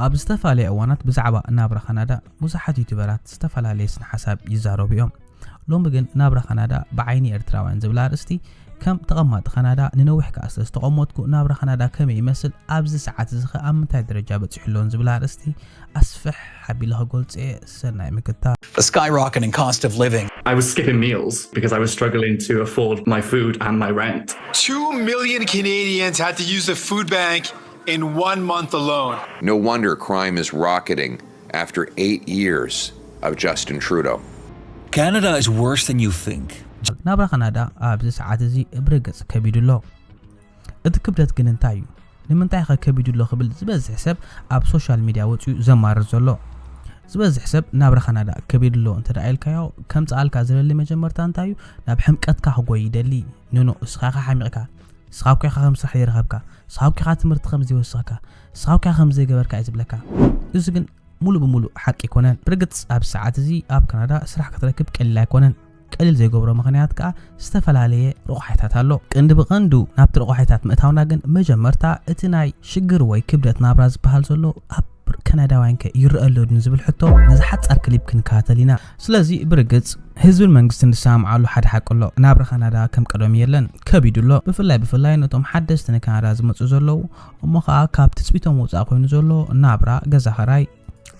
ኣብ ዝተፈላለየ እዋናት ብዛዕባ ናብራ ካናዳ ብዙሓት ዩቱበራት ዝተፈላለየ ስነ ሓሳብ ይዛረቡ እዮም። ሎሚ ግን ናብራ ካናዳ ብዓይኒ ኤርትራውያን ዝብል ኣርእስቲ ከም ተቐማጢ ካናዳ ንነዊሕ ከኣ ስለ ዝተቐመጥኩ ናብራ ካናዳ ከመይ ይመስል፣ ኣብዚ ሰዓት እዚ ከ ኣብ ምንታይ ደረጃ በጺሑ ኣሎን ዝብል ኣርእስቲ ኣስፍሕ ኣቢለ ክገልጾ እየ። ሰናይ ምክትታል። The skyrocketing cost of living. I was skipping meals because I was struggling to afford my food and my rent. Two million Canadians had to use the food bank in one month alone. No wonder crime is rocketing after eight years of Justin Trudeau. Canada is worse than you think. ናብራ ካናዳ ኣብዚ ሰዓት እዚ ብርግጽ ከቢዱ ኣሎ። እቲ ክብደት ግን እንታይ እዩ? ንምንታይ ኸ ከቢዱ ኣሎ ክብል ዝበዝሕ ሰብ ኣብ ሶሻል ሚድያ ወጺኡ ዘማርር ዘሎ። ዝበዝሕ ሰብ ናብራ ካናዳ ከቢዱ ኣሎ እንተ ደኣ ኢልካዮ፣ ከምጽኣልካ ዝደሊ መጀመርታ እንታይ እዩ? ናብ ሕምቀትካ ክጎይ ይደሊ። ኖኖ፣ እስኻ ኢኻ ሓሚቕካ። እስኻ እኮ ኢኻ ከም ስራሕ ዘይረኸብካ። እስኻ እኮ ኢኻ ትምህርቲ ከም ዘይወሰኽካ። እስኻ እኮ ኢኻ ከም ዘይገበርካ እዩ ዝብለካ። እዚ ግን ሙሉእ ብሙሉእ ሓቂ ኣይኮነን። ብርግጽ ኣብዚ ሰዓት እዚ ኣብ ካናዳ ስራሕ ክትረክብ ቀሊል ኣይኮነን። ቀሊል ዘይገብሮ ምኽንያት ከኣ ዝተፈላለየ ረቑሓታት ኣሎ። ቀንዲ ብቐንዱ ናብቲ ረቑሓታት ምእታውና ግን መጀመርታ እቲ ናይ ሽግር ወይ ክብደት ናብራ ዝበሃል ዘሎ ኣብ ካናዳውያን ከ ይረአ ኣሎ ድን ዝብል ሕቶ ነዚ ሓጻር ክሊፕ ክንከታተል ኢና። ስለዚ ብርግጽ ህዝብን መንግስትን ዝሰማምዓሉ ሓደ ሓቂ ኣሎ። ናብራ ካናዳ ከም ቀደሙ የለን፣ ከቢዱ ኣሎ። ብፍላይ ብፍላይ ነቶም ሓደስቲ ንካናዳ ዝመጹ ዘለዉ እሞ ከኣ ካብ ትጽቢቶም ወጻኢ ኮይኑ ዘሎ ናብራ ገዛ ኸራይ።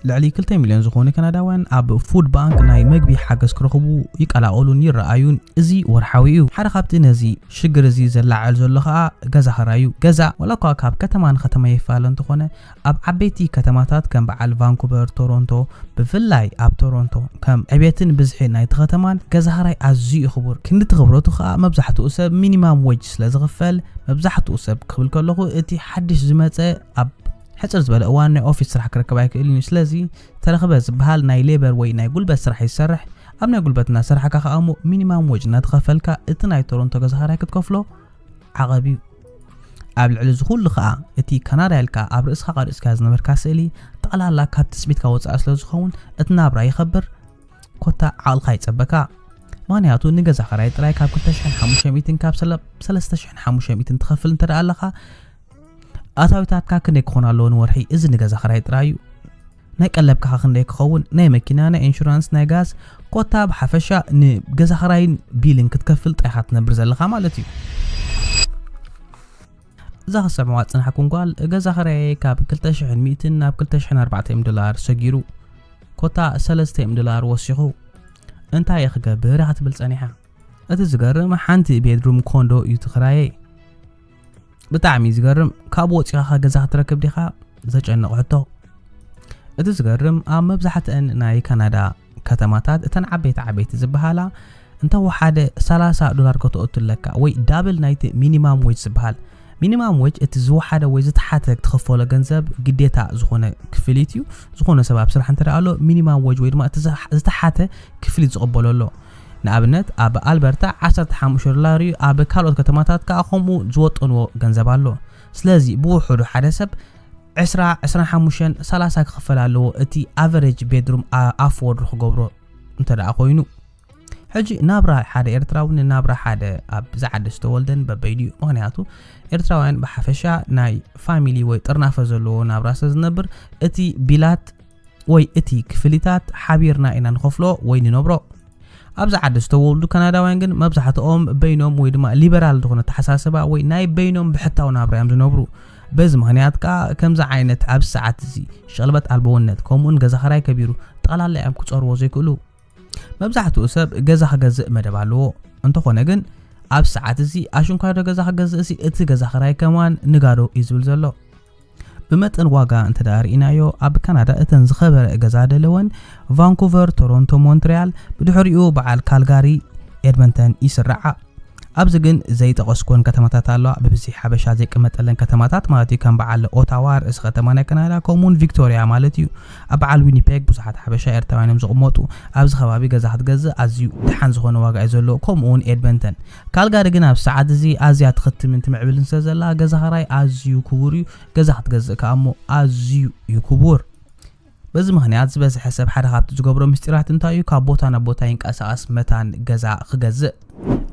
ልዕሊ ክልተ ሚልዮን ዝኾኑ ካናዳውያን ኣብ ፉድ ባንክ ናይ መግቢ ሓገዝ ክረኽቡ ይቀላቐሉን ይረኣዩን። እዚ ወርሓዊ እዩ። ሓደ ካብቲ ነዚ ሽግር እዚ ዘላዓዕል ዘሎ ኸኣ ገዛ ኸራይ እዩ። ገዛ ዋላ እኳ ካብ ከተማ ንከተማ ይፈላለ እንተኾነ ኣብ ዓበይቲ ከተማታት ከም በዓል ቫንኩቨር፣ ቶሮንቶ፣ ብፍላይ ኣብ ቶሮንቶ ከም ዕቤትን ብዝሒ ናይቲ ከተማን ገዛ ኸራይ ኣዝዩ እዩ ክቡር። ክንዲ እቲ ክብረቱ ኸኣ መብዛሕትኡ ሰብ ሚኒማም ዌጅ ስለ ዝኽፈል መብዛሕትኡ ሰብ ክብል ከለኹ እቲ ሓድሽ ዝመጸ ኣብ ሕጽር ዝበለ እዋን ናይ ኦፊስ ስራሕ ክረክብ ኣይክእልን እዩ። ስለዚ ተረኽበ ዝበሃል ናይ ሌበር ወይ ናይ ጉልበት ስራሕ እዩ ዝሰርሕ። ኣብ ናይ ጉልበት እናሰራሕካ ከኣ እሞ ሚኒማም ዌጅ እናተኸፈልካ እቲ ናይ ቶሮንቶ ገዛ ኸራይ ክትከፍሎ ዓቐብ እዩ። ኣብ ልዕሊ እዚ ኩሉ ከኣ እቲ ካናዳ ኢልካ ኣብ ርእስኻ ቀሪጽካ ዝነበርካ ስእሊ ጠቕላላ ካብ ትጽቢትካ ወጻኢ ስለ ዝኸውን እቲ ናብራ ይኸብር፣ ኮታ ዓቕልኻ ይጸበካ። ምኽንያቱ ንገዛ ኸራይ ጥራይ ካብ ክልተ ሽሕን ሓሙሽተ ሚእትን ካብ ሰለ- ሰለስተ ሽሕን ሓሙሽተ ሚእትን ትኸፍል እንተ ደኣ ኣለኻ ኣታዊታትካ ክንደይ ክኾን ኣለዎ ንወርሒ? እዚ ንገዛ ኸራይ ጥራይ እዩ። ናይ ቀለብካ ኸ ክንደይ ክኸውን? ናይ መኪና፣ ናይ ኢንሹራንስ፣ ናይ ጋዝ፣ ኮታ ብሓፈሻ ንገዛ ኸራይን ቢልን ክትከፍል ጥራይ ኢኻ ትነብር ዘለኻ ማለት እዩ። እዛ ክትሰምዕዋ ዝጸናሕኩም ጓል፣ ገዛ ኸራየይ ካብ ክልተ ሽሕን ሚእትን ናብ ክልተ ሽሕን ኣርባዕተ ሚእትን ዶላር ሰጊሩ፣ ኮታ ሰለስተ ሚእትን ዶላር ወሲኹ። እንታይ እየ ክገብር እያ ክትብል ጸኒሓ። እቲ ዝገርም ሓንቲ ቤድሩም ኮንዶ እዩ እቲ ኽራየይ። ብጣዕሚ እዩ ዝገርም። ካብኡ ወጺኻ ኸ ገዛ ክትረክብ ዲኻ? ዘጨንቕ ሕቶ። እቲ ዝገርም ኣብ መብዛሕትአን ናይ ካናዳ ከተማታት እተን ዓበይቲ ዓበይቲ ዝበሃላ እንተ ወሓደ ሰላሳ ዶላር ከተእቱ ኣለካ ወይ ዳብል ናይቲ ሚኒማም ዌጅ ዝበሃል። ሚኒማም ዌጅ እቲ ዝወሓደ ወይ ዝተሓተ ክትኸፈሎ ገንዘብ ግዴታ ዝኾነ ክፍሊት እዩ። ዝኾነ ሰብ ኣብ ስራሕ እንተ ደኣ ኣሎ ሚኒማም ዌጅ ወይ ድማ እቲ ዝሓ- ዝተሓተ ክፍሊት ዝቕበሎ ኣሎ። ንኣብነት ኣብ ኣልበርታ ዓሰርተ ሓሙሽተ ዶላር እዩ፣ ኣብ ካልኦት ከተማታት ከኣ ከምኡ ዝወጠንዎ ገንዘብ ኣሎ። ስለዚ ብውሑዱ ሓደ ሰብ ዕስራ፣ ዕስራን ሓሙሽተን፣ ሰላሳ ክኽፈል ኣለዎ እቲ ኣቨሬጅ ቤድሩም ኣፎርድ ክገብሮ እንተ ደኣ ኮይኑ። ሕጂ ናብራ ሓደ ኤርትራዊ ንናብራ ሓደ ኣብዚ ዓዲ ዝተወልደን በበይኑ እዩ። ምኽንያቱ ኤርትራውያን ብሓፈሻ ናይ ፋሚሊ ወይ ጥርናፈ ዘለዎ ናብራ ስለ ዝነብር እቲ ቢላት ወይ እቲ ክፍሊታት ሓቢርና ኢና ንኸፍሎ ወይ ንነብሮ። ኣብዚ ዓዲ ዝተወልዱ ካናዳውያን ግን መብዛሕትኦም በይኖም ወይ ድማ ሊበራል ዝኾነ ኣተሓሳስባ ወይ ናይ በይኖም ብሕታዊ ናብራ እዮም ዝነብሩ። በዚ ምኽንያት ከኣ ከምዚ ዓይነት ኣብዚ ሰዓት እዚ ሸቕልበት ኣልቦውነት ከምኡውን ገዛ ኽራይ ከቢሩ ጠቕላላ እዮም ክጸርዎ ዘይክእሉ። መብዛሕትኡ ሰብ ገዛ ክገዝእ መደብ ኣለዎ። እንተኾነ ግን ኣብ ሰዓት እዚ ኣሽንኳይዶ ገዛ ክገዝእ ሲ እቲ ገዛ ኽራይ ከማን ንጋዶ እዩ ዝብል ዘሎ። ብመጠን ዋጋ እንተ ደኣ ርኢናዮ ኣብ ካናዳ እተን ዝኸበረ ገዛ ደለወን ቫንኩቨር፣ ቶሮንቶ፣ ሞንትሪያል፣ ብድሕሪኡ በዓል ካልጋሪ፣ ኤድመንተን ይስርዓ። ኣብዚ ግን ዘይጠቐስኮን ከተማታት ኣለዋ፣ ብብዝሒ ሓበሻ ዘይቀመጠለን ከተማታት ማለት እዩ፣ ከም በዓል ኦታዋ ርእሲ ከተማ ናይ ካናዳ፣ ከምኡውን ቪክቶሪያ ማለት እዩ። ኣብ በዓል ዊኒፔግ ብዙሓት ሓበሻ ኤርትራውያን እዮም ዝቕመጡ። ኣብዚ ከባቢ ገዛ ክትገዝእ ኣዝዩ ደሓን ዝኾነ ዋጋ እዩ ዘሎ፣ ከምኡውን ኤድመንተን። ካልጋሪ ግን ኣብ ሰዓት እዚ ኣዝያ ትኽትምን ትምዕብልን ስለ ዘላ ገዛ ኽራይ ኣዝዩ ክቡር እዩ። ገዛ ክትገዝእ ከኣ እሞ ኣዝዩ እዩ ክቡር። በዚ ምኽንያት ዝበዝሐ ሰብ ሓደ ካብቲ ዝገብሮ ምስጢራት እንታይ እዩ? ካብ ቦታ ናብ ቦታ ይንቀሳቐስ መታን ገዛ ክገዝእ።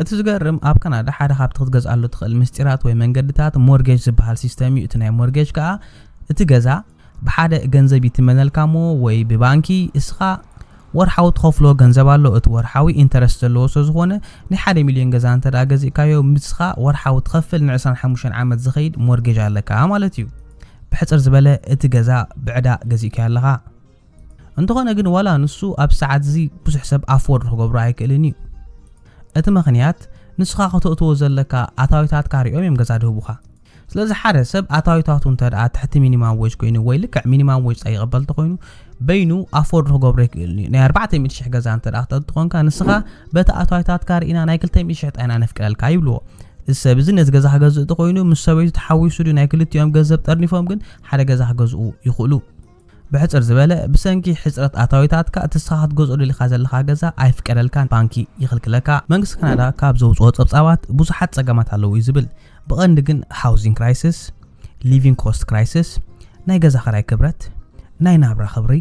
እቲ ዝገርም ኣብ ካናዳ ሓደ ካብቲ ክትገዝኣሉ ትኽእል ምስጢራት ወይ መንገድታት ሞርጌጅ ዝበሃል ሲስተም እዩ። እቲ ናይ ሞርጌጅ ከኣ እቲ ገዛ ብሓደ ገንዘብ ይትመነልካ እሞ ወይ ብባንኪ እስኻ ወርሓዊ ትኸፍሎ ገንዘብ ኣሎ። እቲ ወርሓዊ ኢንተረስት ዘለዎ ስለ ዝኾነ፣ ናይ ሓደ ሚልዮን ገዛ እንተ ደኣ ገዚእካዮ፣ ምስኻ ወርሓዊ ትኸፍል ንዕስራን ሓሙሽተን ዓመት ዝኸይድ ሞርጌጅ ኣለካ ማለት እዩ። ብሕጽር ዝበለ፣ እቲ ገዛ ብዕዳ ገዚእካዮ ኣለኻ። እንተኾነ ግን፣ ዋላ ንሱ ኣብ ሰዓት እዚ ብዙሕ ሰብ ኣፎርድ ክገብሮ ኣይክእልን እዩ። እቲ ምኽንያት፣ ንስኻ ከተእትዎ ዘለካ ኣታዊታትካ ሪኦም እዮም ገዛ ድህቡኻ። ስለዚ ሓደ ሰብ ኣታዊታቱ እንተ ደኣ ትሕቲ ሚኒማም ዌጅ ኮይኑ ወይ ልክዕ ሚኒማም ዌጅ ጻ ይቕበል እንተኾይኑ፣ በይኑ ኣፎርድ ክገብሮ ይክእል እዩ። ናይ ኣርባዕተ ሚእቲ ሽሕ ገዛ እንተ ደኣ ክትእቲ ኮንካ፣ ንስኻ በቲ ኣታዊታትካ ርኢና ናይ ክልተ ሚእቲ ሽሕ ጣይና ነፍቅደልካ ይብልዎ። እዚ ሰብ እዚ ነዚ ገዛ ክገዝእ እንተኾይኑ፣ ምስ ሰበይቱ ተሓዊሱ ድዩ ናይ ክልቲኦም ገንዘብ ጠርኒፎም ግን ሓደ ገዛ ክገዝኡ ይኽእሉ። ብሕጽር ዝበለ፣ ብሰንኪ ሕጽረት ኣታዊታትካ እቲ ንስኻ ክትገዝኦ ደሊኻ ዘለኻ ገዛ ኣይፍቀደልካን፣ ባንኪ ይኽልክለካ። መንግስቲ ካናዳ ካብ ዘውጽኦ ጸብጻባት ብዙሓት ጸገማት ኣለዉ እዩ ዝብል። ብቐንዲ ግን ሃውሲንግ ክራይሲስ፣ ሊቪንግ ኮስት ክራይሲስ፣ ናይ ገዛ ኽራይ ክብረት፣ ናይ ናብራ ክብሪ፣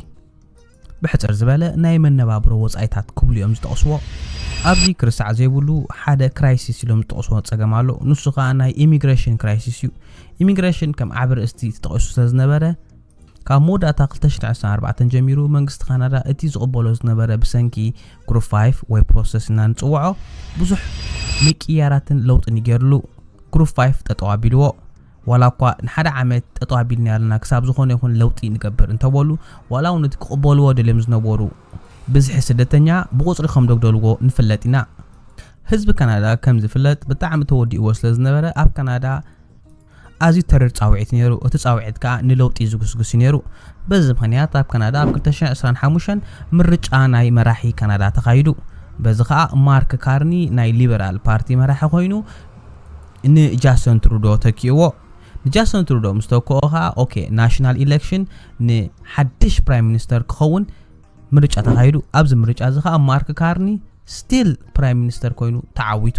ብሕጽር ዝበለ ናይ መነባብሮ ወጻኢታት ክብሉ እዮም ዝጠቕስዎ። ኣብዚ ክርሳዕ ዘይብሉ ሓደ ክራይሲስ ኢሎም ዝጠቕስዎ ጸገም ኣሎ። ንሱ ኸኣ ናይ ኢሚግሬሽን ክራይሲስ እዩ። ኢሚግሬሽን ከም ዓቢ ርእስቲ ተጠቒሱ ስለ ዝነበረ፣ ካብ መወዳእታ ክልተ ሽሕን ዕስራን ኣርባዕተን ጀሚሩ መንግስቲ ካናዳ እቲ ዝቕበሎ ዝነበረ ብሰንኪ ግሩፕ ፋይቭ ወይ ፕሮሰስ እና ንጽውዖ ብዙሕ ምቅያራትን ለውጥን ይገርሉ። ግሩፕ ፋይቭ ጠጠው ኣቢልዎ። ዋላ እኳ ንሓደ ዓመት ጠጠው ኣቢልና ኣለና ክሳብ ዝኾነ ይኹን ለውጢ ንገብር እንተበሉ፣ ዋላ እውን እቲ ክቕበልዎ ደልዮም ዝነበሩ ብዝሒ ስደተኛ ብቁጽሪ ከም ደጉደልዎ ንፍለጥ ኢና። ህዝቢ ካናዳ ከም ዝፍለጥ ብጣዕሚ ተወዲእዎ ስለ ዝነበረ ኣብ ካናዳ ኣዝዩ ተሪር ጻውዒት ነይሩ። እቲ ጻውዒት ከኣ ንለውጢ ዝጉስጉስ እዩ ነይሩ። በዚ ምኽንያት ኣብ ካናዳ ኣብ ክልተ ሽሕን ዕስራን ሓሙሽተን ምርጫ ናይ መራሒ ካናዳ ተኻይዱ። በዚ ከኣ ማርክ ካርኒ ናይ ሊበራል ፓርቲ መራሒ ኮይኑ ንጃስተን ትሩዶ ተኪእዎ። ንጃስተን ትሩዶ ምስ ተክኦ ከኣ ኦኬ ናሽናል ኢሌክሽን ንሓድሽ ፕራይም ሚኒስተር ክኸውን ምርጫ ተኻይዱ። ኣብዚ ምርጫ እዚ ከኣ ማርክ ካርኒ ስቲል ፕራይም ሚኒስተር ኮይኑ ተዓዊቱ።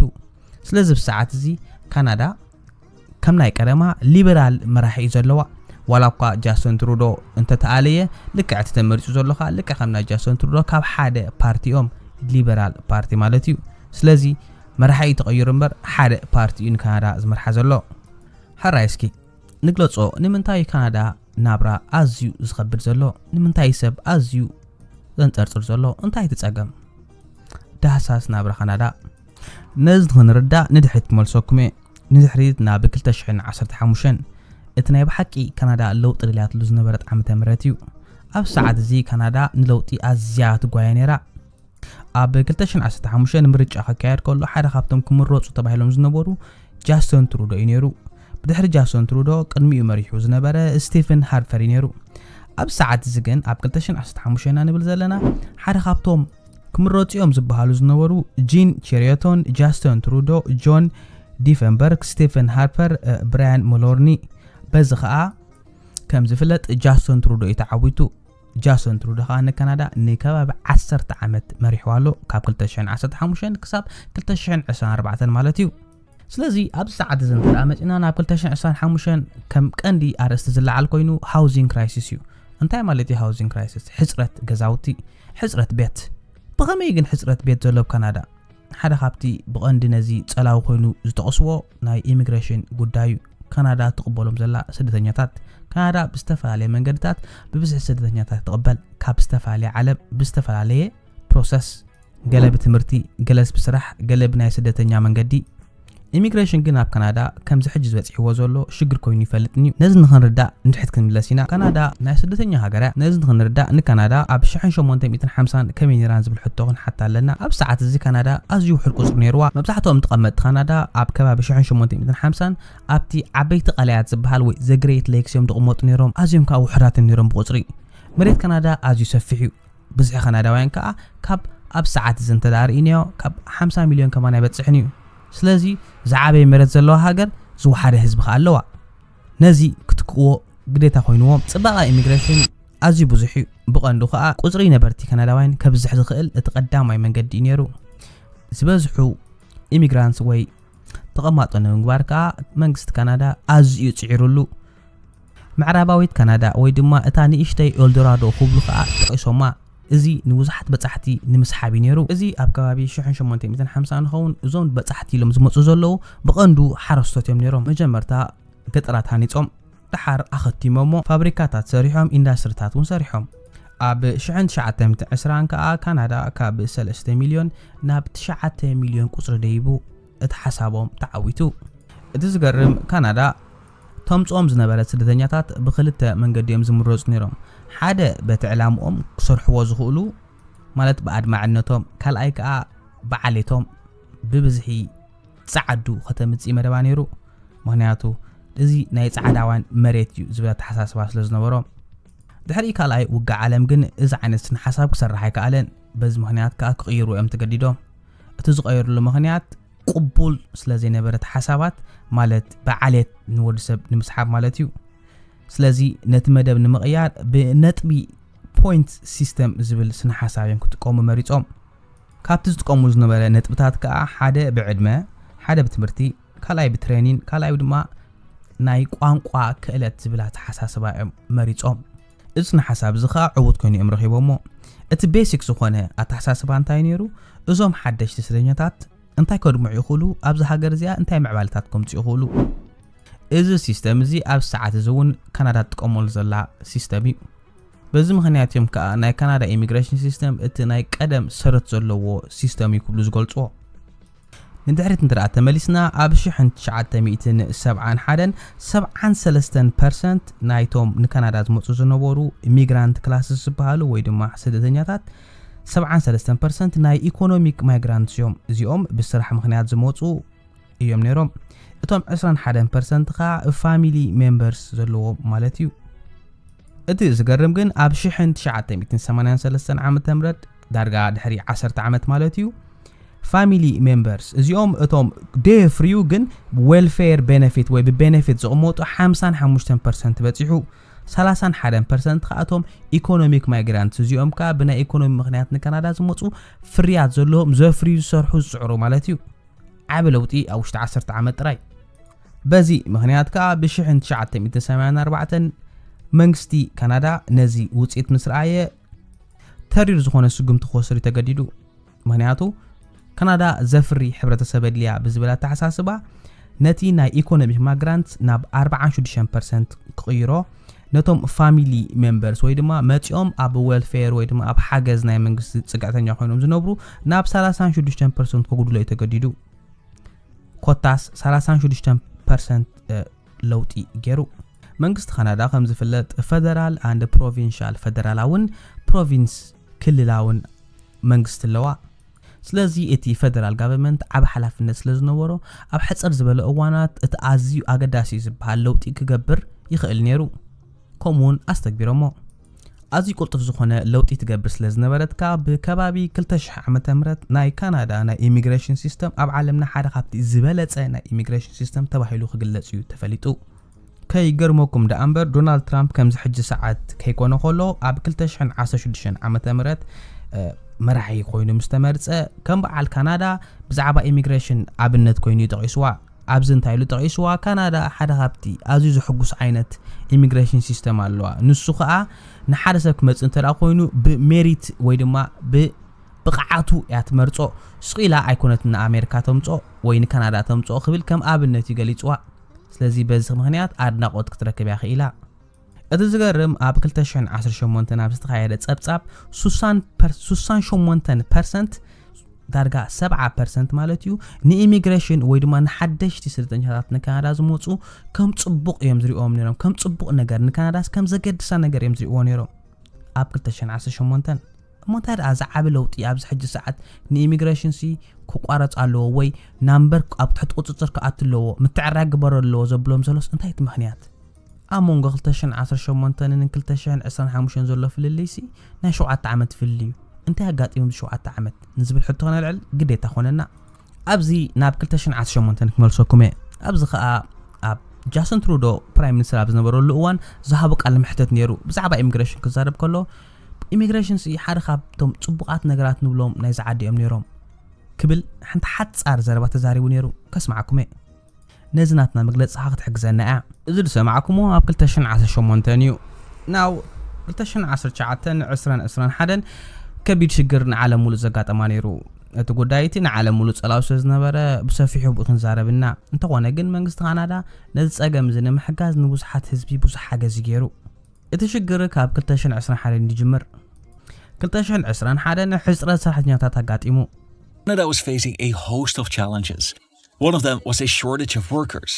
ስለዚ ብሰዓት እዚ ካናዳ ከም ናይ ቀደማ ሊበራል መራሒ እዩ ዘለዋ። ዋላ እኳ ጃስተን ትሩዶ እንተተኣለየ፣ ልክዕ እቲ ተመሪጹ ዘሎ ከኣ ልክዕ ከም ናይ ጃስተን ትሩዶ ካብ ሓደ ፓርቲኦም፣ ሊበራል ፓርቲ ማለት እዩ። ስለዚ መራሒ እዩ ተቐይሩ እምበር ሓደ ፓርቲ እዩ ንካናዳ ዝመርሓ ዘሎ። ሕራይ እስኪ ንግለጾ፣ ንምንታይ ካናዳ ናብራ ኣዝዩ ዝኸብድ ዘሎ? ንምንታይ ሰብ ኣዝዩ ዘንጸርጽር ዘሎ? እንታይ እቲ ጸገም? ዳህሳስ ናብራ ካናዳ። ነዚ ክንርዳእ ንድሕሪት ክመልሰኩም እየ። ንድሕሪት ናብ ክልተ ሽሕን ዓሰርተ ሓሙሽተን፣ እቲ ናይ ብሓቂ ካናዳ ለውጢ ደልያትሉ ዝነበረት ዓመተ ምህረት እዩ። ኣብ ሰዓት እዚ ካናዳ ንለውጢ ኣዝያ ትጓየ ነይራ። ኣብ ክልተ ሽሕን ዓሰርተ ሓሙሽተን ምርጫ ክካየድ ከሎ ሓደ ካብቶም ክምረጹ ተባሂሎም ዝነበሩ ጃስተን ትሩዶ እዩ ነይሩ። ብድሕሪ ጃስተን ትሩዶ ቅድሚኡ መሪሑ ዝነበረ ስቲፈን ሃርፐር እዩ ነይሩ። ኣብ ሰዓት እዚ ግን ኣብ ክልተ ሽሕን ዓሰርተ ሓሙሽተን ኢና ንብል ዘለና ሓደ ካብቶም ክምረጹ እዮም ዝበሃሉ ዝነበሩ ጂን ቸሪዮቶን ጃስተን ትሩዶ ጆን ዲፈንበርግ ስቲፈን ሃርፐር ብራያን መሎርኒ። በዚ ከኣ ከም ዝፍለጥ ጃስተን ትሩዶ እዩ ተዓዊቱ። ጃሰን ትሩዶ ከኣ ንካናዳ ንከባቢ ዓሰርተ ዓመት መሪሕዋ ኣሎ፣ ካብ ክልተ ሽሕን ዓሰርተ ሓሙሽተን ክሳብ ክልተ ሽሕን ዕስራን ኣርባዕተን ማለት እዩ። ስለዚ ኣብዚ ሰዓት እዚ እንተ ደኣ መጺና ናብ ክልተ ሽሕን ዕስራን ሓሙሽተን ከም ቀንዲ ኣርእስቲ ዝለዓል ኮይኑ ሃውሲንግ ክራይሲስ እዩ። እንታይ ማለት እዩ ሃውሲንግ ክራይሲስ? ሕጽረት ገዛውቲ፣ ሕጽረት ቤት። ብኸመይ ግን ሕጽረት ቤት ዘሎ ኣብ ካናዳ? ሓደ ካብቲ ብቐንዲ ነዚ ጸላዊ ኮይኑ ዝጠቕስዎ ናይ ኢሚግሬሽን ጉዳይ እዩ። ካናዳ ትቕበሎም ዘላ ስደተኛታት። ካናዳ ብዝተፈላለየ መንገድታት ብብዝሒ ስደተኛታት ትቕበል። ካብ ዝተፈላለየ ዓለም ብዝተፈላለየ ፕሮሰስ፣ ገለ ብትምህርቲ፣ ገለስ ብስራሕ፣ ገለ ብናይ ስደተኛ መንገዲ። ኢሚግሬሽን ግን ኣብ ካናዳ ከምዚ ሕጂ ዝበጺሕዎ ዘሎ ሽግር ኮይኑ ይፈልጥን እዩ። ነዚ ንኽንርዳእ ንድሕሪት ክንምለስ ኢና። ካናዳ ናይ ስደተኛ ሃገር እያ። ነዚ ንኽንርዳእ ንካናዳ ኣብ ሽሕን ሸሞንተ ሚእትን ሓምሳን ከመይ ነይራ ዝብል ሕቶ ክንሓታ ኣለና። ኣብ ሰዓት እዚ ካናዳ ኣዝዩ ውሑድ ቁጽሪ ነይርዋ። መብዛሕትኦም ተቐመጥቲ ካናዳ ኣብ ከባቢ ሽሕን ሸሞንተ ሚእትን ሓምሳን ኣብቲ ዓበይቲ ቀላያት ዝበሃል ወይ ዘ ግሬት ሌክስ እዮም ዝቕመጡ ነይሮም። ኣዝዮም ከኣ ውሑዳት እዮም ነይሮም ብቁጽሪ። መሬት ካናዳ ኣዝዩ ሰፊሕ እዩ። ብዝሒ ካናዳውያን ከኣ ካብ ኣብ ሰዓት እዚ እንተ ደኣ ርኢናዮ ካብ ሓምሳ ሚልዮን ከማን ኣይበጽሕን እዩ። ስለዚ ዝዓበየ መሬት ዘለዋ ሃገር ዝወሓደ ህዝቢ ከኣ ኣለዋ። ነዚ ክትክእዎ ግዴታ ኮይንዎም። ጽባቐ ኢሚግሬሽን ኣዝዩ ብዙሕ እዩ። ብቐንዱ ከኣ ቁጽሪ ነበርቲ ካናዳውያን ከብዝሕ ዝኽእል እቲ ቀዳማይ መንገዲ እዩ ነይሩ። ዝበዝሑ ኢሚግራንትስ ወይ ተቐማጦ ንምግባር ከኣ መንግስቲ ካናዳ ኣዝዩ እዩ ጽዒሩሉ። ምዕራባዊት ካናዳ ወይ ድማ እታ ንእሽተይ ኤልዶራዶ ክብሉ ከኣ ጠቒሶማ። እዚ ንብዙሓት በጻሕቲ ንምስሓብ እዩ ነይሩ። እዚ ኣብ ከባቢ ሽሕን ሸሞንተ ሚእትን ሓምሳን ንኸውን እዞም በጻሕቲ ኢሎም ዝመጹ ዘለዉ ብቐንዱ ሓረስቶት እዮም ነይሮም። መጀመርታ ገጠራት ሃኒጾም፣ ደሓር ኣኸቲሞሞ ፋብሪካታት ሰሪሖም፣ ኢንዳስትሪታት እውን ሰሪሖም። ኣብ ሽሕን ትሽዓተ ሚእትን ዕስራን ከኣ ካናዳ ካብ ሰለስተ ሚልዮን ናብ ትሽዓተ ሚልዮን ቁጽሪ ደይቡ እቲ ሓሳቦም ተዓዊቱ። እቲ ዝገርም፣ ካናዳ ተምጽኦም ዝነበረት ስደተኛታት ብኽልተ መንገዲ እዮም ዝምረጹ ነይሮም። ሓደ፣ በቲ ዕላምኦም ክሰርሕዎ ዝኽእሉ፣ ማለት ብኣድማዕነቶም፣ ካልኣይ ከኣ ብዓሌቶም ብብዝሒ ጸዓዱ ከተምጽእ መደባ ነይሩ። ምኽንያቱ እዚ ናይ ጸዓዳዋን መሬት እዩ ዝብል ኣተሓሳስባ ስለ ዝነበሮም። ድሕሪ ካልኣይ ውግእ ዓለም ግን እዚ ዓይነት ስነ ሓሳብ ክሰርሕ ኣይከኣለን። በዚ ምኽንያት ከኣ ክቕይሩ እዮም ተገዲዶም። እቲ ዝቐየሩሉ ምኽንያት ቅቡል ስለ ዘይነበረ፣ እቲ ሓሳባት ማለት ብዓሌት ንወዲ ሰብ ንምስሓብ ማለት እዩ። ስለዚ ነቲ መደብ ንምቕያር ብነጥቢ ፖይንት ሲስተም ዝብል ስነ ሓሳብ እዮም ክጥቀሙ መሪጾም። ካብቲ ዝጥቀሙ ዝነበረ ነጥብታት ከኣ ሓደ ብዕድመ፣ ሓደ ብትምህርቲ፣ ካልኣይ ብትሬኒን፣ ካልኣይ ድማ ናይ ቋንቋ ክእለት ዝብል ኣተሓሳስባ እዮም መሪጾም። እዚ ስነ ሓሳብ እዚ ከኣ ዕዉት ኮይኑ እዮም ረኺቦሞ። እቲ ቤሲክ ዝኾነ ኣተሓሳስባ እንታይ ነይሩ? እዞም ሓደሽቲ ስደተኛታት እንታይ ከድምዑ ይኽእሉ? ኣብዚ ሃገር እዚኣ እንታይ ምዕባለታት ከምጽኡ ይኽእሉ? እዚ ሲስተም እዚ ኣብ ሰዓት እዚ እውን ካናዳ ትጥቀመሉ ዘላ ሲስተም እዩ። በዚ ምኽንያት እዮም ከኣ ናይ ካናዳ ኢሚግሬሽን ሲስተም እቲ ናይ ቀደም ሰረት ዘለዎ ሲስተም እዩ ክብሉ ዝገልጽዎ። ንድሕሪት እንተ ደኣ ተመሊስና፣ ኣብ ሽሕን ትሽዓተ ሚእትን ሰብዓን ሓደን፣ ሰብዓን ሰለስተን ፐርሰንት ናይቶም ንካናዳ ዝመጹ ዝነበሩ ሚግራንት ክላስስ ዝበሃሉ ወይ ድማ ስደተኛታት፣ ሰብዓን ሰለስተን ፐርሰንት ናይ ኢኮኖሚክ ማይግራንትስ እዮም። እዚኦም ብስራሕ ምኽንያት ዝመጹ እዮም ነይሮም። እቶም ዕስራን ሓደን ፐርሰንት ኸኣ ፋሚሊ ሜምበርስ ዘለዎም ማለት እዩ። እቲ ዝገርም ግን፣ ኣብ ሽሕን ትሽዓተ ሚእትን ሰማንያን ሰለስተን ዓመተ ምህረት፣ ዳርጋ ድሕሪ ዓሰርተ ዓመት ማለት እዩ፣ ፋሚሊ ሜምበርስ እዚኦም እቶም ደየፍርዩ ግን ዌልፌር ቤነፊት ወይ ብቤነፊት ዝቕመጡ ሓምሳን ሓሙሽተን ፐርሰንት በጺሑ። ሰላሳን ሓደን ፐርሰንት ከኣ እቶም ኢኮኖሚክ ማይግራንትስ እዚኦም ከኣ ብናይ ኢኮኖሚ ምኽንያት ንካናዳ ዝመጹ፣ ፍርያት ዘለዎም፣ ዘፍርዩ፣ ዝሰርሑ፣ ዝጽዕሩ ማለት እዩ። ዓቢ ለውጢ ኣብ ውሽጢ ዓሰርተ ዓመት ጥራይ። በዚ ምኽንያት ከኣ ብሽሕን ትሽዓተ ሚእትን ሰማንያን ኣርባዕተን መንግስቲ ካናዳ ነዚ ውጽኢት ምስ ረኣየ ተሪር ዝኾነ ስጉምቲ ክወስድ እዩ ተገዲዱ። ምኽንያቱ ካናዳ ዘፍሪ ሕብረተሰብ ኣድልያ ብዝብል ኣተሓሳስባ ነቲ ናይ ኢኮኖሚክ ማግራንት ናብ ኣርባዓን ሽዱሽተን ፐርሰንት ክቕይሮ፣ ነቶም ፋሚሊ ሜምበርስ ወይ ድማ መጺኦም ኣብ ዌልፌር ወይ ድማ ኣብ ሓገዝ ናይ መንግስቲ ጽግዕተኛ ኮይኖም ዝነብሩ ናብ ሰላሳን ሽዱሽተን ፐርሰንት ከጉድሎ እዩ ተገዲዱ። ኮታስ ሰላሳን ሽዱሽተን ፐርሰንት ለውጢ ገይሩ። መንግስቲ ካናዳ ከም ዝፍለጥ ፈደራል ኣንድ ፕሮቪንሻል፣ ፈደራላውን ፕሮቪንስ ክልላውን መንግስቲ ኣለዋ። ስለዚ እቲ ፈደራል ጋቨርንመንት ዓቢ ሓላፍነት ስለ ዝነበሮ ኣብ ሕጽር ዝበለ እዋናት እቲ ኣዝዩ ኣገዳሲ ዝበሃል ለውጢ ክገብር ይኽእል ነይሩ። ከምኡውን ኣስተግቢሮሞ። ኣዝዩ ቅልጡፍ ዝኾነ ለውጢ ትገብር ስለ ዝነበረት ከኣ ብከባቢ ክልተ ሽሕ ዓመተ ምህረት ናይ ካናዳ ናይ ኢሚግሬሽን ሲስተም ኣብ ዓለምና ሓደ ካብቲ ዝበለጸ ናይ ኢሚግሬሽን ሲስተም ተባሂሉ ክግለጽ እዩ ተፈሊጡ። ከይገርመኩም ደኣ እምበር ዶናልድ ትራምፕ ከምዚ ሕጂ ሰዓት ከይኮነ ከሎ ኣብ ክልተ ሽሕን ዓሰርተ ሽዱሽተን ዓመተ ምህረት መራሒ ኮይኑ ምስ ተመርጸ ከም በዓል ካናዳ ብዛዕባ ኢሚግሬሽን ኣብነት ኮይኑ እዩ ጠቒስዋ። ኣብዚ እንታይ ኢሉ ጠቒስዋ? ካናዳ ሓደ ካብቲ ኣዝዩ ዘሕጉስ ዓይነት ኢሚግሬሽን ሲስተም ኣለዋ። ንሱ ከኣ ንሓደ ሰብ ክመጽእ እንተ ደኣ ኮይኑ ብሜሪት ወይ ድማ ብብቕዓቱ እያ ትመርጾ። ስቕ ኢላ ኣይኮነትን ንኣሜሪካ ተምጽኦ ወይ ንካናዳ ተምጽኦ ክብል ከም ኣብነት እዩ ገሊጽዋ። ስለዚ በዚ ምኽንያት ኣድናቖት ክትረክብ እያ ክኢላ። እቲ ዝገርም ኣብ ክልተ ሽሕን ዓሰርተ ሸሞንተን ኣብ ዝተኻየደ ጸብጻብ ሱሳን ፐር-፣ ሱሳን ሸሞንተን ፐርሰንት ዳርጋ ሰብዓ ፐርሰንት ማለት እዩ ንኢሚግሬሽን ወይ ድማ ንሓደሽቲ ስደተኛታት ንካናዳ ዝመፁ ከም ፅቡቕ እዮም ዝሪኦም ነይሮም። ከም ፅቡቕ ነገር ንካናዳስ ከም ዘገድሳ ነገር እዮም ዝሪእዎ ነይሮም ኣብ ክልተ ሽሕን ዓሰርተ ሸሞንተን። እሞ እንታይ ደኣ ዝዓቢ ለውጢ ኣብዚ ሕጂ ሰዓት ንኢሚግሬሽን ሲ ክቋረፅ ኣለዎ ወይ ናምበር ኣብ ትሕቲ ቁፅፅር ክኣቱ ኣለዎ ምትዕራይ ግበሮ ኣለዎ ዘብሎም ዘሎስ እንታይ እቲ ምኽንያት? ኣብ መንጎ ክልተ ሽሕን ዓሰርተ ሸሞንተን ን ክልተ ሽሕን ዕስራን ሓሙሽተን ዘሎ ፍልልይሲ ናይ ሸውዓተ ዓመት ፍልልይ እዩ። እንታይ ኣጋጢሙ እዚ ሸውዓተ ዓመት ንዝብል ሕቶ ከነልዕል ግዴታ ኮነና። ኣብዚ ናብ ክልተ ሽሕን ዓሰርተ ሸሞንተን ክመልሰኩም እየ። ኣብዚ ኸኣ ኣብ ጃስትን ትሩዶ ፕራይም ሚኒስተር ኣብ ዝነበረሉ እዋን ዝሃቦ ቃለ መሕተት ነይሩ። ብዛዕባ ኢሚግሬሽን ክዛረብ ከሎ፣ ኢሚግሬሽን ሲ ሓደ ካብቶም ጽቡቓት ነገራት ንብሎም ናይዚ ዓዲ እዮም ነይሮም ክብል ሓንቲ ሓጻር ዘረባ ተዛሪቡ ነይሩ። ከስምዓኩም እየ። ነዚ ናትና መግለጺ ኸኣ ክትሕግዘና እያ። እዚ ዝሰማዕኩሞ ኣብ ክልተ ሽሕን ዓሰርተ ሸሞንተን እዩ። ናው ክልተ ሽሕን ዓሰርተ ትሽዓተን፣ ዕስራን፣ ዕስራን ሓደን ከቢድ ሽግር ንዓለም ሙሉእ ዘጋጠማ ነይሩ። እቲ ጉዳይ እቲ ንዓለም ሙሉእ ጸላው ስለ ዝነበረ ብሰፊሑ ብኡ ክንዛረብ ኢና። እንተኾነ ግን መንግስቲ ካናዳ ነዚ ጸገም እዚ ንምሕጋዝ ንብዙሓት ህዝቢ ብዙሕ ሓገዝ እዩ ገይሩ። እቲ ሽግር ካብ ክልተ ሽሕን ዕስራን ሓደን ይጅምር። ክልተ ሽሕን ዕስራን ሓደን ሕጽረት ሰራሕተኛታት ኣጋጢሙ። Canada was facing a host of challenges. One of them was a shortage of workers.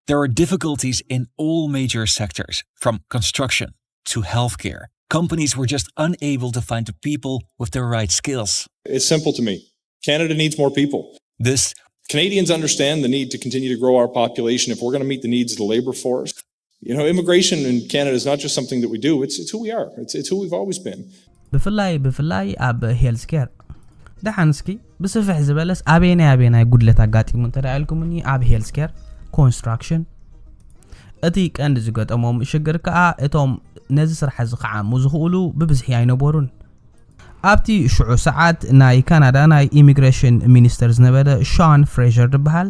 There were difficulties in all major sectors, from construction to healthcare. Companies were just unable to find the people with the right skills. It's simple to me. Canada needs more people. This Canadians understand the need to continue to grow our population if we're going to meet the needs of the labor force. You know, immigration in Canada is not just something that we do, it's, it's who we are, it's, it's who we've always been. ብፍላይ ብፍላይ ኣብ ሄልዝ ኬር። ደሓን እስኪ ብስፍሕ ዝበለስ ኣበየናይ ኣበየናይ ጉድለት ኣጋጢሙ እንተ ደኣ ኢልኩምኒ፣ ኣብ ሄልዝ ኬር፣ ኮንስትራክሽን። እቲ ቀንዲ ዝገጠሞም ሽግር ከኣ እቶም ነዚ ስራሕ እዚ ክዓሙ ዝኽእሉ ብብዝሒ ኣይነበሩን። ኣብቲ ሽዑ ሰዓት ናይ ካናዳ ናይ ኢሚግሬሽን ሚኒስተር ዝነበረ ሻን ፍሬሸር ዝበሃል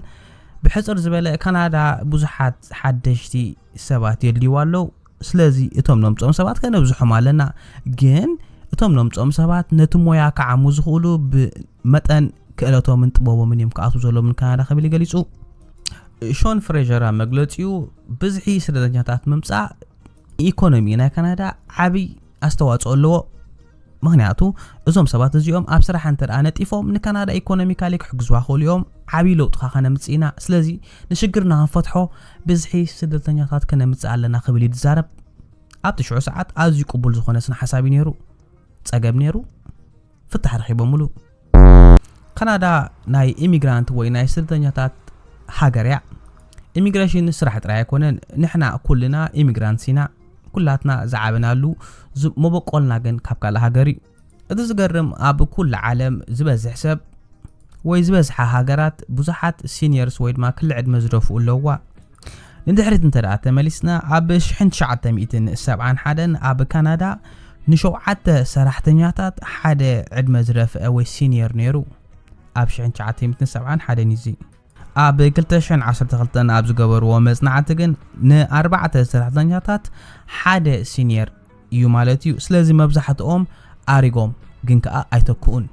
ብሕጽር ዝበለ፣ ካናዳ ብዙሓት ሓደሽቲ ሰባት የድልይዋ ኣለዉ፣ ስለዚ እቶም ነምጽኦም ሰባት ከነብዝሖም ኣለና፣ ግን እቶም ነምጽኦም ሰባት ነቲ ሞያ ክዓሙ ዝኽእሉ ብመጠን ክእለቶምን ጥበቦምን እዮም ክኣትዉ ዘለዎም ንካናዳ ክብል ገሊጹ። ሾን ፍሬሸር ኣብ መግለጺኡ ብዝሒ ስደተኛታት ምምጻእ ኢኮኖሚ ናይ ካናዳ ዓቢ ኣስተዋጽኦ ኣለዎ። ምኽንያቱ እዞም ሰባት እዚኦም ኣብ ስራሕ እንተ ደኣ ነጢፎም ንካናዳ ኢኮኖሚካሊ ክሕግዝዋ ክኽእሉ እዮም። ዓቢ ለውጢ ከ ከነምጽእ ኢና። ስለዚ ንሽግርና ክንፈትሖ ብዝሒ ስደተኛታት ከነምጽእ ኣለና ክብል እዩ ዝዛረብ። ኣብቲ ሽዑ ሰዓት ኣዝዩ ቅቡል ዝኾነ ስነ ሓሳብ እዩ ነይሩ። ጸገም ነይሩ፣ ፍታሕ ረኺቦምሉ። ካናዳ ናይ ኢሚግራንት ወይ ናይ ስደተኛታት ሃገር እያ። ኢሚግሬሽን ስራሕ ጥራይ ኣይኮነን። ንሕና ኩልና ኢሚግራንትስ ኢና። ኩላትና ዝዓበናሉ ዝ- መበቆልና ግን ካብ ካልእ ሃገር እዩ። እቲ ዝገርም ኣብ ኩሉ ዓለም ዝበዝሕ ሰብ ወይ ዝበዝሓ ሃገራት ብዙሓት ሲኒየርስ ወይ ድማ ክሊ ዕድመ ዝደፍኡ ኣለዋ። ንድሕሪት እንተ ደኣ ተመሊስና ኣብ ሽሕን ትሽዓተ ሚእትን ሰብዓን ሓደን ኣብ ካናዳ ንሸውዓተ ሰራሕተኛታት ሓደ ዕድመ ዝደፍአ ወይ ሲኒየር ነይሩ። ኣብ ሽሕን ትሽዓተ ሚእትን ሰብዓን ሓደን እዩ እዚ። ኣብ ክልተ ሽሕን ዓሰርተ ክልተን ኣብ ዝገበርዎ መጽናዕቲ ግን ንኣርባዕተ ሰራሕተኛታት ሓደ ሲኒየር እዩ ማለት እዩ። ስለዚ መብዛሕትኦም ኣሪጎም ግን ከኣ ኣይተክኡን።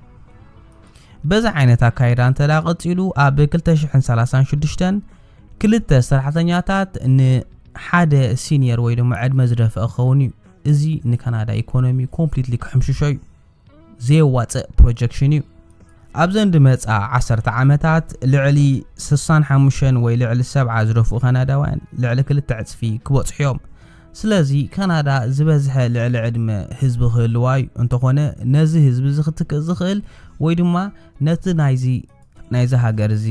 በዚ ዓይነት ኣካይዳ እንተ ደኣ ቀጺሉ ኣብ ክልተ ሽሕን ሰላሳን ሽዱሽተን ክልተ ሰራሕተኛታት ንሓደ ሲኒየር ወይ ድማ ዕድመ ዝደፍአ ክኸውን እዩ። እዚ ንካናዳ ኢኮኖሚ ኮምፕሊትሊ ክሕምሽሾ እዩ። ዘየዋጽእ ፕሮጀክሽን እዩ። ኣብዘን ዝመጻ ዓሰርተ ዓመታት ልዕሊ ስሳን ሓሙሽተን ወይ ልዕሊ ሰብዓ ዝደፍኡ ካናዳውያን ልዕሊ ክልተ ዕጽፊ ክበጽሑ እዮም። ስለዚ ካናዳ ዝበዝሐ ልዕሊ ዕድመ ህዝቢ ክህልዋ እዩ። እንተኾነ ነዚ ህዝቢ እዚ ክትክእ ዝኽእል ወይ ድማ ነቲ ናይዚ ናይዚ ሃገር እዚ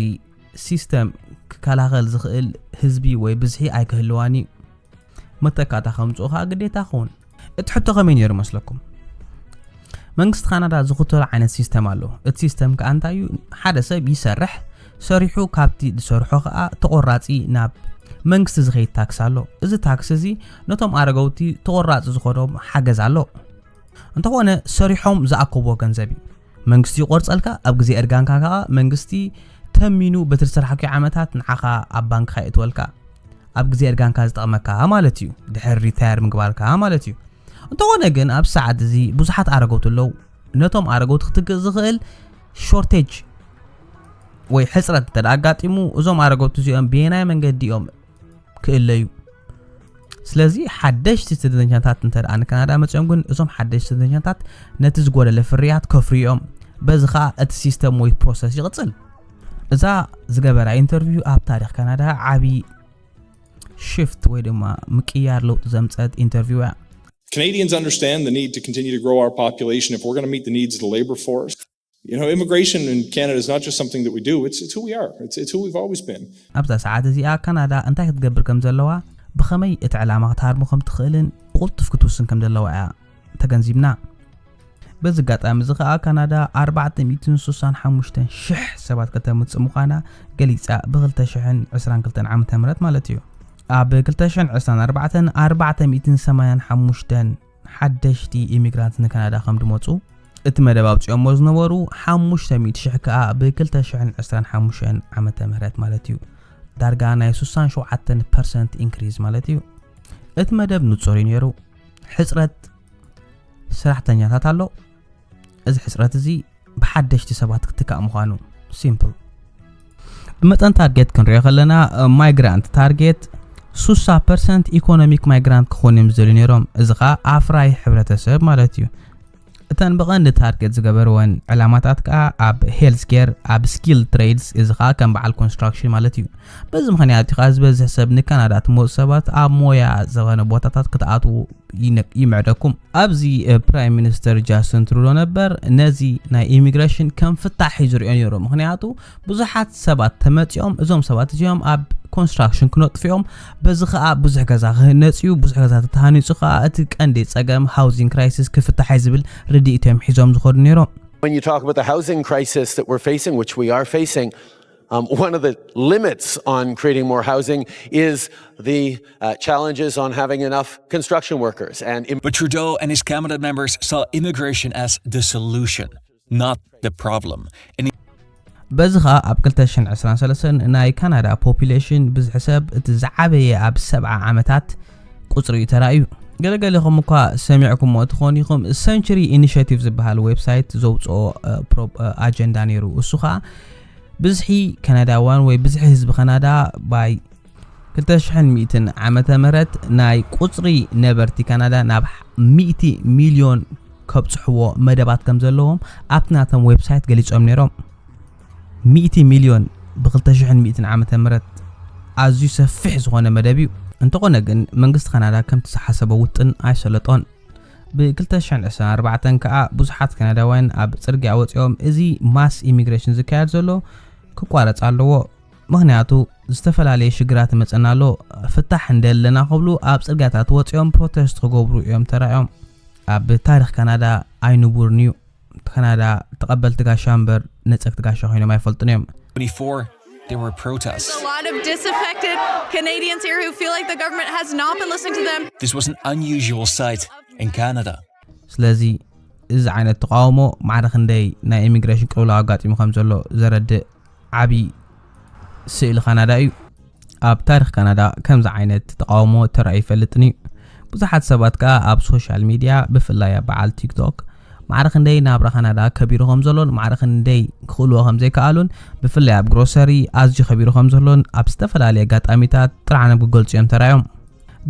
ሲስተም ክከላኸል ዝኽእል ህዝቢ ወይ ብዝሒ ኣይክህልዋን እዩ። መተካእታ ከምጽኡ ከኣ ግዴታ ክኸውን። እቲ ሕቶ ከመይ ነይሩ መስለኩም? መንግስቲ ካናዳ ዝኽተሎ ዓይነት ሲስተም ኣሎ። እቲ ሲስተም ከኣ እንታይ እዩ? ሓደ ሰብ ይሰርሕ፣ ሰሪሑ ካብቲ ዝሰርሖ ከኣ ተቆራጺ ናብ መንግስቲ ዝኸይድ ታክስ ኣሎ። እዚ ታክስ እዚ ነቶም ኣረገውቲ ተቆራጺ ዝኾኖም ሓገዝ ኣሎ። እንተኾነ ሰሪሖም ዝኣከብዎ ገንዘብ እዩ። መንግስቲ ይቆርጸልካ፣ ኣብ ግዜ እርጋንካ ከኣ መንግስቲ ተሚኑ በቲ ዝሰርሓክዮ ዓመታት ንዓኻ ኣብ ባንክኻ የእትወልካ። ኣብ ግዜ እርጋንካ ዝጠቕመካ ማለት እዩ፣ ድሕሪ ሪታየር ምግባርካ ማለት እዩ። እንተኾነ ግን ኣብ ሰዓት እዚ ብዙሓት ኣረገውቲ ኣለዉ። ነቶም ኣረገውቲ ክትግእ ዝኽእል ሾርቴጅ ወይ ሕጽረት እንተ ደኣ ኣጋጢሙ፣ እዞም ኣረገውቲ እዚኦም ብየናይ መንገዲ እዮም ክእለዩ? ስለዚ ሓደሽቲ ስደተኛታት እንተ ደኣ ንካናዳ መጺኦም ግን እዞም ሓደሽቲ ስደተኛታት ነቲ ዝጎደለ ፍርያት ከፍርዩ እዮም። በዚ ኸኣ እቲ ሲስተም ወይ ፕሮሰስ ይቕጽል። እዛ ዝገበራ ኢንተርቪው ኣብ ታሪኽ ካናዳ ዓቢ ሽፍት ወይ ድማ ምቅያር ለውጢ ዘምጸት ኢንተርቪው እያ። Canadians understand the need to continue to grow our population if we're going to meet the needs of the labor force. You know, immigration in Canada is not just something that we do, it's, it's who we are, it's, it's who we've always been. ኣብዛ ሰዓት እዚኣ ካናዳ እንታይ ክትገብር ከም ዘለዋ፣ ብኸመይ እቲ ዕላማ ክትሃርሞ ከም ትኽእልን ብቕልጡፍ ክትውስን ከም ዘለዋ እያ ተገንዚብና። በዚ ኣጋጣሚ እዚ ኸኣ ካናዳ ኣርባዕተ ሚእትን ስሳን ሓሙሽተን ሽሕ ሰባት ከተምጽእ ምዃና ገሊጻ፣ ብ ክልተ ሽሕን ዕስራን ክልተን ዓመተ ምህረት ማለት እዩ። ኣብ ክልተ ሽሕን ዕስራን ኣርባዕተን ኣርባዕተ ሚእትን ሰማንያን ሓሙሽተን ሓደሽቲ ኢሚግራንት ንካናዳ ከም ዝመጹ እቲ መደብ ኣውጺኦሞ ዝነበሩ ሓሙሽተ ሚእቲ ሽሕ ከኣ ብ ክልተ ሽሕን ዕስራን ሓሙሽተን ዓመተ ምህረት ማለት እዩ። ዳርጋ ናይ ስሳን ሸውዓተን ፐርሰንት ኢንክሪዝ ማለት እዩ። እቲ መደብ ንጹር እዩ ነይሩ። ሕጽረት ሰራሕተኛታት ኣሎ። እዚ ሕጽረት እዚ ብሓደሽቲ ሰባት ክትካእ ምዃኑ። ሲምፕል። ብመጠን ታርጌት ክንሪኦ ከለና፣ ማይግራንት ታርጌት ሱሳ ፐርሰንት ኢኮኖሚክ ማይግራንት ክኾኑ እዮም ዝደልዩ ነይሮም። እዚ ኸዓ ኣፍራይ ሕብረተሰብ ማለት እዩ። እተን ብቐንዲ ታርጌት ዝገበርወን ዕላማታት ከዓ ኣብ ሄልዝ ኬር፣ ኣብ ስኪል ትሬድስ፣ እዚ ከዓ ከም በዓል ኮንስትራክሽን ማለት እዩ። በዚ ምኽንያት እዩ ከዓ ዝበዝሕ ሰብ ንካናዳ ትመፁ ሰባት ኣብ ሞያ ዝኾነ ቦታታት ክትኣትዉ ይነ- ይምዕደኩም። ኣብዚ ፕራይም ሚኒስተር ጃስትን ትሩዶ ነበር ነዚ ናይ ኢሚግሬሽን ከም ፍታሕ እዩ ዝሪኦ ነይሩ። ምኽንያቱ ብዙሓት ሰባት ተመፂኦም፣ እዞም ሰባት እዚኦም ኣብ ኮንስትራክሽን ክነጥፍኦም፣ በዚ ከዓ ብዙሕ ገዛ ክህነፅ እዩ። ብዙሕ ገዛ ተተሃኒፁ ከዓ እቲ ቀንዲ ፀገም ሃውሲንግ ክራይሲስ ክፍታሕ እዩ ዝብል ርድኢት እዮም ሒዞም ዝኸዱ ነይሮም። When you talk about the housing crisis that we're facing, which we are facing, um, one of the limits on creating more housing is the uh, challenges on having enough construction workers. And im- But Trudeau and his cabinet members saw immigration as the solution, not the problem. And በዚ ኸዓ ኣብ ክልተ ሽሕን ዕስራን ሰለስተን ናይ ካናዳ ፖፑሌሽን ብዝሒ ሰብ እቲ ዝዓበየ ኣብ ሰብዓ ዓመታት ቁፅሪ እዩ ተራእዩ። ገለገለኹም እኳ ሰሚዕኩምዎ ትኾኑ ኢኹም። ሰንቹሪ ኢኒሽቲቭ ዝበሃል ዌብሳይት ዘውፅኦ ኣጀንዳ ነይሩ። እሱ ኸዓ ብዝሒ ካናዳውያን ወይ ብዝሒ ህዝቢ ካናዳ ባይ ክልተ ሽሕን ሚእትን ዓመተ ምህረት ናይ ቁፅሪ ነበርቲ ካናዳ ናብ ሚእቲ ሚልዮን ከብፅሕዎ መደባት ከም ዘለዎም ኣብቲ ናቶም ዌብሳይት ገሊፆም ነይሮም። ሚእቲ ሚልዮን ብ ክልተ ሽሕን ሚእትን ዓመተ ምህረት ኣዝዩ ሰፊሕ ዝኾነ መደብ እዩ። እንተኾነ ግን መንግስቲ ካናዳ ከምቲ ዝሓሰቦ ውጥን ኣይሰለጦን። ብ ክልተ ሽሕን ዕስራን ኣርባዕተን ከዓ ብዙሓት ካናዳውያን ኣብ ፅርግያ ወፂኦም እዚ ማስ ኢሚግሬሽን ዝካየድ ዘሎ ክቋረፅ ኣለዎ፣ ምኽንያቱ ዝተፈላለየ ሽግራት ይመፀና ኣሎ፣ ፍታሕ እንደለና ክብሉ ኣብ ፅርግያታት ወፂኦም ፕሮቴስት ክገብሩ እዮም ተራእዮም። ኣብ ታሪኽ ካናዳ ኣይንቡርን እዩ። ካናዳ ተቐበልቲ ጋሻ እምበር ነፀግቲ ጋሻ ኮይኖም ኣይፈልጡን እዮም። twenty-four, there were protests. A lot of disaffected Canadians here who feel like the government has not been listening to them. This was an unusual sight in Canada. ስለዚ እዚ ዓይነት ተቃውሞ ማዕረ ክንደይ ናይ ኢሚግሬሽን ቅልውላው ኣጋጢሙ ከም ዘሎ ዘረድእ ዓብዪ ስእሊ ካናዳ እዩ። ኣብ ታሪኽ ካናዳ ከምዚ ዓይነት ተቃውሞ ተራእዩ ይፈልጥን እዩ። ብዙሓት ሰባት ከኣ ኣብ ሶሻል ሚድያ ብፍላይ ኣብ በዓል ቲክቶክ ማዕረ ክንደይ ናብራ ካናዳ ከቢሩ ከም ዘሎን ማዕረ ክንደይ ክኽእልዎ ከም ዘይከኣሉን ብፍላይ ኣብ ግሮሰሪ ኣዝዩ ከቢሩ ከም ዘሎን ኣብ ዝተፈላለየ ኣጋጣሚታት ጥርዓኖም ክገልጹ እዮም ተራእዮም።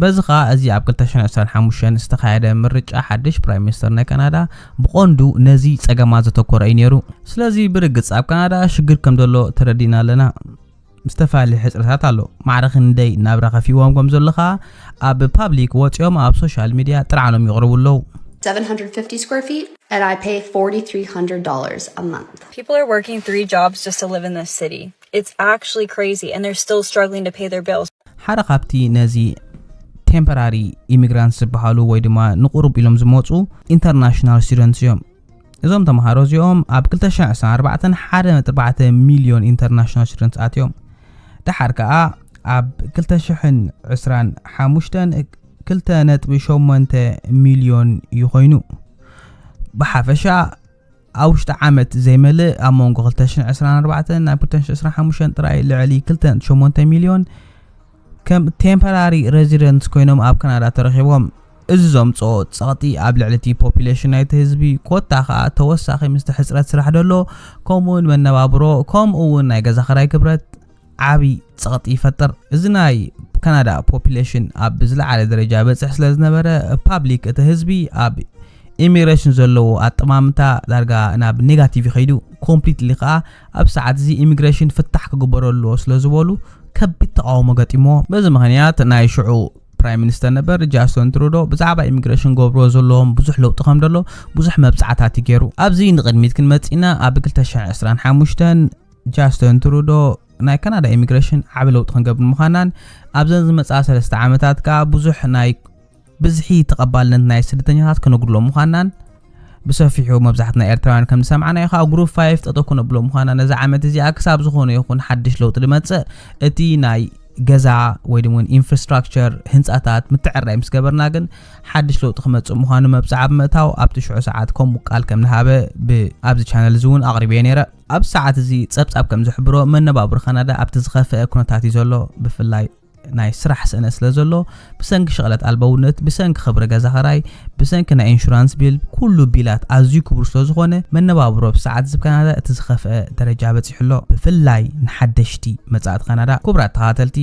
በዚ ኸኣ እዚ ኣብ ክልተ ሽሕን ዕስራን ሓሙሽተን ዝተኻየደ ምርጫ ሓድሽ ፕራይም ሚኒስተር ናይ ካናዳ ብቐንዱ ነዚ ጸገማት ዘተኮረ እዩ ነይሩ። ስለዚ ብርግጽ ኣብ ካናዳ ሽግር ከም ዘሎ ተረዲእና ኣለና። ዝተፈላለየ ሕጽረታት ኣሎ። ማዕረ ክንደይ ናብራ ከፊእዎም ከም ዘሎ ኸኣ ኣብ ፓብሊክ ወጺኦም ኣብ ሶሻል ሚድያ ጥርዓኖም የቕርቡ ኣለዉ። seven hundred fifty square feet and I pay forty-three hundred dollars a month. People are working three jobs just to live in this city. It's actually crazy, and they're still struggling to pay their bills. ሓደ ካብቲ ነዚ ቴምፖራሪ ኢሚግራንት ዝበሃሉ ወይ ድማ ንቁሩብ ኢሎም ዝመፁ ኢንተርናሽናል ስቱደንትስ እዮም። እዞም ተምሃሮ እዚኦም ኣብ ክልተ ሽሕን ዕስራን ኣርባዕተን ሓደ ነጥቢ ኣርባዕተ ሚልዮን ኢንተርናሽናል ስቱደንትስ ኣትዮም። ደሓር ከዓ ኣብ ክልተ ሽሕን ዕስራን ሓሙሽተን ክልተ ነጥቢ ሸሞንተ ሚልዮን እዩ ኮይኑ። ብሓፈሻ ኣብ ውሽጢ ዓመት ዘይመልእ ኣብ መንጎ ክልተ ሽሕን ዕስራን ኣርባዕተን ናብ ክልተ ሽሕን ዕስራን ሓሙሽተን ጥራይ ልዕሊ ክልተ ነጥቢ ሸሞንተ ሚልዮን ከም ቴምፖራሪ ሬዚደንትስ ኮይኖም ኣብ ካናዳ ተረኺቦም። እዚ ዘምፅኦ ፀቕጢ ኣብ ልዕሊ እቲ ፖፑሌሽን ናይቲ ህዝቢ ኮታ ከዓ ተወሳኺ ምስቲ ሕፅረት ስራሕ ደሎ ከምኡውን መነባብሮ ከምኡ እውን ናይ ገዛ ኽራይ ክብረት ዓብዪ ፀቕጢ ይፈጥር። እዚ ናይ ካናዳ ፖፑሌሽን ኣብ ዝለዓለ ደረጃ በፅሕ ስለ ዝነበረ ፓብሊክ እቲ ህዝቢ ኣብ ኢሚግሬሽን ዘለዎ ኣጠማምታ ዳርጋ ናብ ኔጋቲቭ ይኸይዱ። ኮምፕሊትሊ ከዓ ኣብ ሰዓት እዚ ኢሚግሬሽን ፍታሕ ክግበረሉ ኣለዎ ስለ ዝበሉ ከቢድ ተቃውሞ ገጢምዎ። በዚ ምኽንያት ናይ ሽዑ ፕራይም ሚኒስተር ነበር ጃስቶን ትሩዶ ብዛዕባ ኢሚግሬሽን ገብርዎ ዘለዎም ብዙሕ ለውጢ ከም ደሎ ብዙሕ መብጻዕታት እዩ ገይሩ። ኣብዚ ንቕድሚት ክንመጽእ ኢና። ኣብ ክልተ ሽሕን ዕስራን ሓሙሽተን ጃስቶን ትሩዶ ናይ ካናዳ ኢሚግሬሽን ዓቢ ለውጢ ክንገብር ምዃናን ኣብዘን ዝመጽኣ ሰለስተ ዓመታት ከኣ ብዙሕ ናይ ብዝሒ ተቐባልነት ናይ ስደተኛታት ከነጉድሎ ምዃናን ብሰፊሑ መብዛሕትና ኤርትራውያን ከም ዝሰማዕናዮ ከኣ ግሩፕ ፋይቭ ጠጠው ክነብሎ ምዃና ነዚ ዓመት እዚኣ ክሳብ ዝኾነ ይኹን ሓድሽ ለውጢ ዝመጽእ እቲ ናይ ገዛ ወይ ድማ ኢንፍራስትራክቸር ህንጻታት ምትዕራይ ምስ ገበርና ግን ሓድሽ ለውጢ ክመጽእ ምዃኑ መብጽዓ ብምእታው ኣብቲ ሽዑ ሰዓት ከምኡ ቃል ከም ዝሃበ ብ- ኣብዚ ቻነል እዚ እውን ኣቕሪበዮ ነይረ። ኣብ ሰዓት እዚ ጸብጻብ ከም ዝሕብሮ መነባብሮ ካናዳ ኣብቲ ዝኸፍአ ኩነታት እዩ ዘሎ። ብፍላይ ናይ ስራሕ ስእነት ስለ ዘሎ፣ ብሰንኪ ሸቕለት ኣልበውነት፣ ብሰንኪ ክብሪ ገዛ ኸራይ፣ ብሰንኪ ናይ ኢንሹራንስ ቢል፣ ኩሉ ቢላት ኣዝዩ ክቡር ስለ ዝኾነ፣ መነባብሮ ብሰዓት ዝብ ካናዳ እቲ ዝኸፍአ ደረጃ በጺሑ ኣሎ። ብፍላይ ንሓደሽቲ መጻእቲ ካናዳ። ክቡራት ተኸታተልቲ፣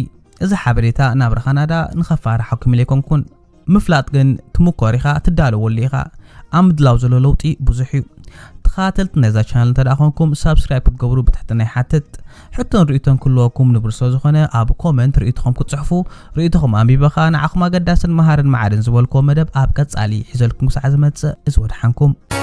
እዚ ሓበሬታ ናብራ ካናዳ ንኸፋርሓኩም ኢለ ኣይኮንኩን። ምፍላጥ ግን ትምኮር ኢኻ፣ ትዳለወሉ ኢኻ። ኣብ ምድላው ዘሎ ለውጢ ብዙሕ እዩ። ተኸታተልቲ ናይዛ ቻነል እንተ ደኣ ኾንኩም፣ ሳብስክራይብ ክትገብሩ ብትሕትና ይሓትት። ሕቶን ርእይቶን ክህልወኩም ንቡር ስለ ዝኾነ፣ ኣብ ኮመንት ርእይቶኹም ክትጽሕፉ፣ ርእይቶኹም ኣንቢበ ኸኣ ንዓኹም ኣገዳስን መሃርን መዓርን ዝበልክዎ መደብ ኣብ ቀጻሊ ሒዘልኩም ክሳዕ ዝመጽእ፣ እዚ ወድሓንኩም።